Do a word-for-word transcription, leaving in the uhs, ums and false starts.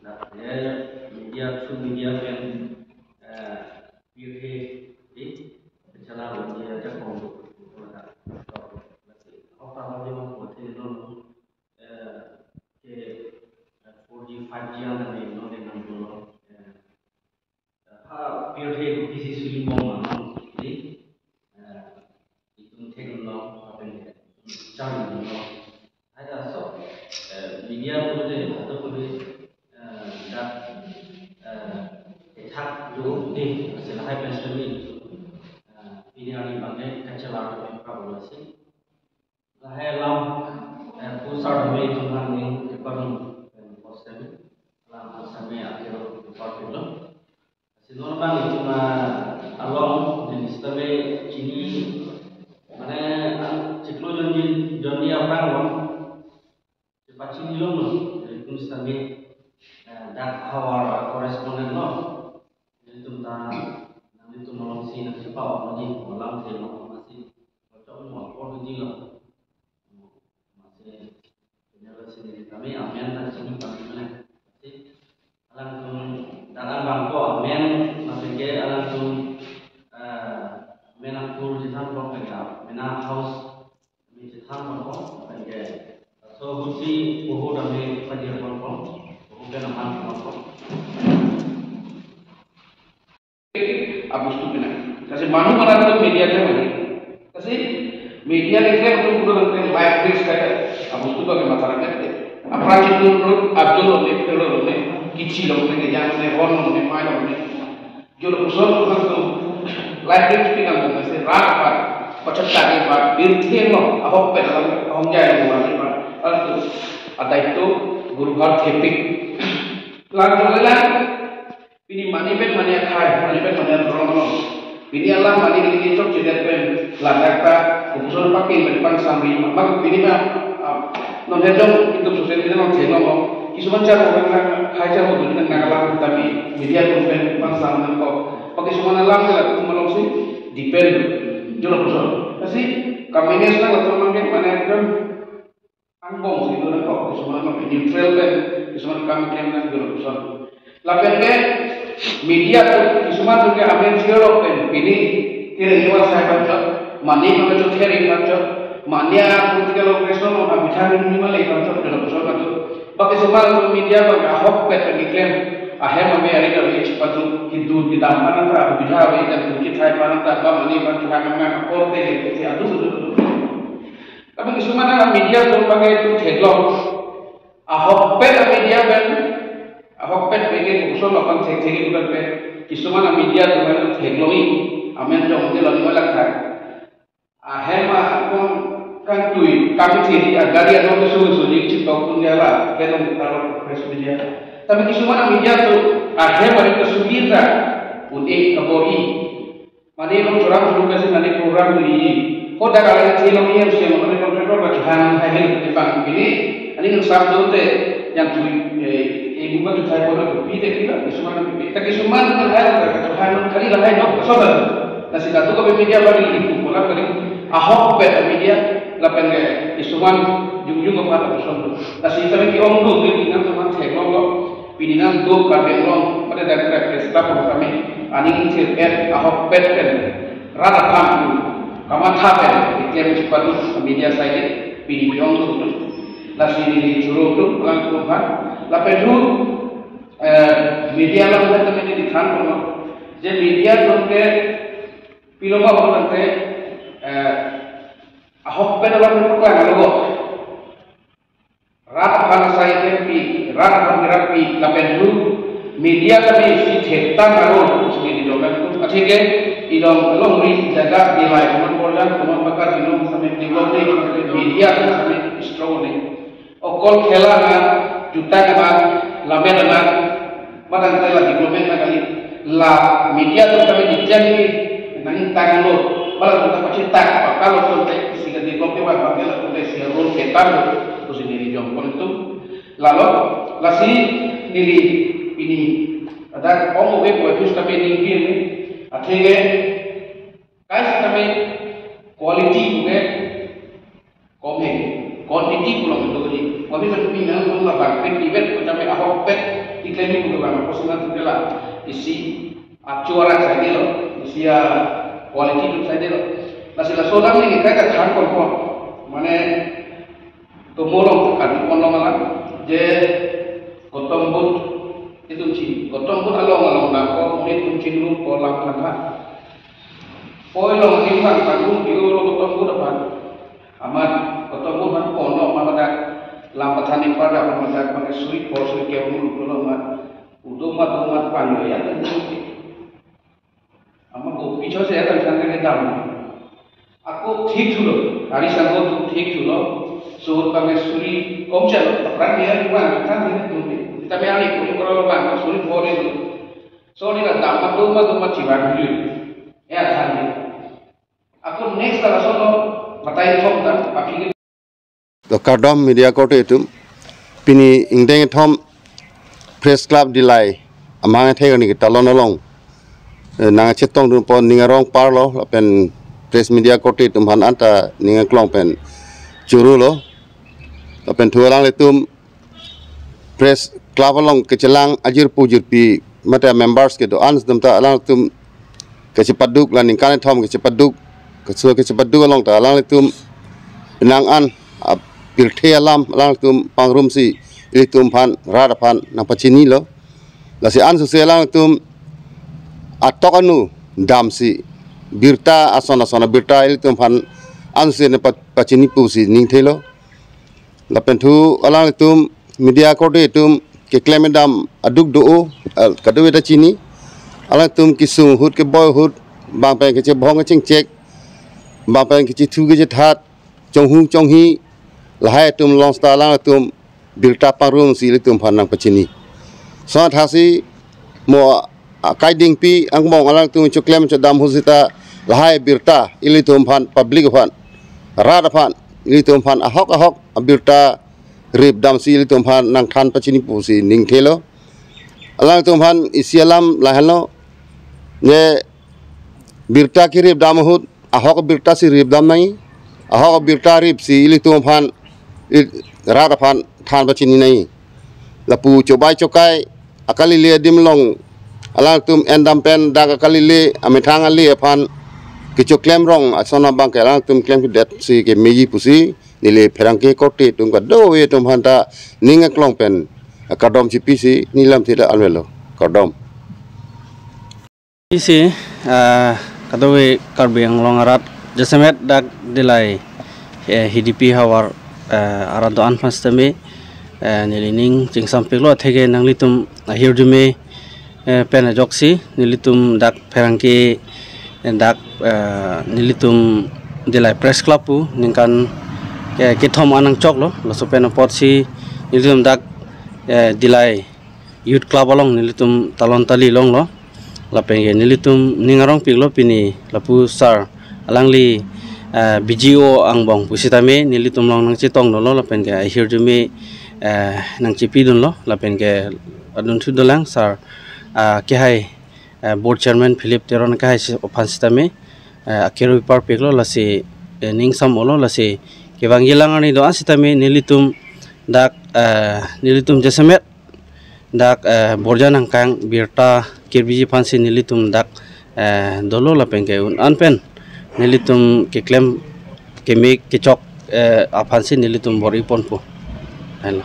Dak, eh, media, through media pen, eh, pirthe, eh, kachelangji ajakong do. Oktang lagi mangko the non, eh, ke, eh, four G, five G an kami non dengan dulu, eh, ha, pirthe ko pisi suli bom ma non, eh, itum thekdunlo, lapen ke itum charlidunlo. Hai laso, eh, media pu de, atau pu de, eh, dak, eh, ethak jo de, asal hai pen suli, eh, pini arni abang ke kachelar ke kabula si. Lahai alam, eh, pusar kami itum hang ning, eh, parung, eh, post kami. Alam pusar kami akhir department lo. Lasi non abang itum, ah, along, jenis kami chini, mane, ah, chiklo jonji, jonji aphrang lo. Chepachini longlo, itum sitame, eh, dak havar correspondent lo. Itum ta, nanglitum alongsi nangchepa-ong ji, alam si lo, masi, kocok mo, apor ji lo. Masi, punya lo sini, kami amen ta chini kami mana. Masi, alangtum, dak an bangko amen, masi ke alangtum, eh, amen angkur chethan bangko ya, amen a house, kami chethan bangko, lapen ke, so ahut si poho dam ke pajir bangko, poho ke naman bangko. Abus tu kena. Kasi manu mana tu media ke mana? Kasi media ke kan tu kuda nanti live risk kaya. Abus tu bagi masyarakat ke. Apra itu tu abjol lo ne, pero lo ne, kichi lo ne, kejang lo ne, hon lo ne, mai lo ne. Jolo koson koson tu live stream speak ang mesti rat apa pacet tadi apa birthe lo ahok pe dalam ahok jaya lo apa apa tu ada itu guru har thepik lang lang ini mani pen mani akhai mani pen mani rong lo ini alam mani ini chok cedet pen ladak ta koson pakin pen pan samri mak ini mah ah, non hejong itu sosial media nang channel lo kisuman charo nang hai charo tu nang nang alam kami media pun pen pan samri ko Pakai semua alam ke laku malong si depend jolo koson. Kasi kami ini senang laku mangkin mana kan angbong si itu nang kok semua mangkin neutral kan semua kami kan nang jolo koson. Lapen ke media tu semua tu ke amen siro pen pini kiri ni wasa kan jok mani maka tu kiri kan jok mani a political operation on abichan ni malai kan jok jolo koson kan tu. Bagi semua media bagi ahok pet bagi klaim ahem ame ari kami chipatu Hindu di dampana ta bidha ari dan kita hai panang ta ba mani ba kita kan kan korte ke kita adu adu adu. Tapi semua na media tu bagi tu theklong ahok pet media ben ahok pet bagi kusol akan cek cek bukan pet. Kisumana media tu kan theklong i amen jong di lalu malak hai. Ahem akun kangtui kangthir agari ano kesusu jik chipok pun dia la kedong taruh press media. Tapi kisumana media tu ahem ari kesulitan un-e kabor-i. Mane long chorang chorang kasi mane program ni. Hoda kali si long yang siang mane contractor ba chuhan hai hel di bang ini. Ani ngan sab tu te yang tu eh ibu kan tu hai pun aku pide pide kisumana pide. Tapi kisumana kan hai tu kan hai kali lah hai nok sobat. Lasi katu kami media bagi ibu pula bagi ahok pet media lapen ke isuman jungjung apa tak pesan. Lasi kami ki ong tu tu inang teman saya ngomong lo pininan tu kami ngomong pada dari dari staff kami aning sir et ahok pet pen rata pam kamatha pen iklem sepatu media saya pini ong tu tu. Lasi ini churu tu pulang tu kan lapen tu eh media lang kami di than tu je media tu ke Piloma bang tangte, eh, ahok pen alam pen paklang alo. Rat aphan asai tempi, rat aphan merapi, lapen hu, media kami si thektang alo, si di domen tu, atheke, idong along ri jaga nilai, teman korjan, teman bakar, idong sampai develop ni, media sampai strong ni. Okol khela na, juta na, lamen na, madang tela development na kali. La media tu kami di jam ni, nang tang lo, bala tu kami cita, pakalo tu te, si ka develop ke bang, bang la tu te, si role ketan lo, tu si neli jom pon tu. Lalo, lasi neli ini, ada ong obe kue tu kami ni bin ni, atheke, guys kami quality obe, Kome, quantity pulang itu ni. Kami kan pinang pun lah bangkit di Pen kami ahok pen iklemi pulo bang, apotsi nangtum ke la isi achuarak saidelo, isi a quality atum saidelo. Lasi laso alam neli kaita than ponpo. Mane tomorong kami ponlong alam je Gautam Buddha itum chi, Gautam Buddha along along nangkok monit atum chingrum ko lam than tha. Poi long adim bang tanggung diu lo Gautam Buddha aphan. Amat Gautam Buddha aphan ponlong amat dak lam pathan ni pada amat dak mane suri pho suri ke mulu lo amat. Udo mat do mat pan lo ya. Amat ko pichot se akan than ke dam. Ako thik thulo, ari sangho tu thik thulo. Suhut kami suri komcha lo, apran dia ni bang than ni tu ni. Tapi ani ko ko lo bang suri pho ni tu. So ni la dam mat do mat do mat chiban ni. Ya than ni. Ako next ta laso lo batai thom ta, aphi ke. To kardom media korte atum, pini ingdeng kethom Press Club Dillai amang ethek arni ketalon along, eh, nangchetongdunpo ning arong parlo lapen press media korte atum aphan anta ning aklong pen choro lo. Lapen thu alanglitum Press Club along kechelang ajirpo jirpi mate members kedo-an atum ta alangtum kechepaduk la ningkan kethom kechepaduk, keso kechepaduk along ta alangtum penang an, ah, pirthe alam alangtum pangrumsi ilitum aphan rat aphan nangpachinilo. Lasi ansose alangtum atok anu damsi birta ason ason abirta ilitum aphan ansose nangpa-, pachini pusi ningthelo. Lapen thu alanglitum media korte atum keklem dam aduk do-o, ah, kadokave ta chini. Alangtum kesung ahut keboi ahut, bang pen kechebhong kechengchek, bang pen kechethu kechethat, chonghung chonghi, lahai atum along seta alangtum birta pangrumsi ilitum aphan nangpachini. Sona thasi mo akai dingpi angbong alangtum choklem chodam ahut seta lahai birta ilitum aphan public aphan rat aphan ilitum aphan ahok ahok abirta rip damsi ilitum aphan nangthan pachini pusi ningthelo. Alangtum aphan isi alam lahenlo, ne birta kerip dam ahut ahok birta si rip dam nangji, ahok birta ripsi ilitum aphan, i-, rat aphan than pachini nangji. Lapu chobai chokai akalile adim along alangtum endam pen dak akalile amethang ale aphan kechoklem rong ason abang ke alangtum klemkledet si kemeji pusi neli pherangke korte atum kadokave atum aphan ta ning aklong pen kardom chipisi neli lamthe ta anvelo. Kardom. Isi, ah, kadokave Karbi Anglong arat jasemet dak Dillai, eh, Hidipi havar, eh, arat do-an aphan sitame, eh, neli ning chingsampiklo atheke nanglitum ahirjume, eh, pen ajoksi nelitum dak pherangke, eh, dak, eh, nelitum Dillai Press Club pu ningkan, eh, kethom an nangchoklo, laso pen apotsi nelitum dak, eh, Dillai Youth Club along nelitum talon tali longlo. Lapen ke nelitum ning arongpiklo pini lapu sir alangli, eh, B G O angbong pusitame nelitum along nangchetongdunlo lapen ke ahirjume, eh, nangchepidunlo lapen ke adun thudolang sir, ah, kehai, eh, board chairman Philip Teron kehai si aphan sitame, eh, akerui parpiklo lasi, eh, ning sam-olo lasi kevangjilang arni do-an sitame nelitum dak, eh, nelitum jasemet dak, eh, borja nangkang birta kirbiji aphansi nelitum dak, eh, dolo lapen ke un-an pen nelitum keklem keme kechok, eh, aphansi nelitum bor-i ponpo. Helo.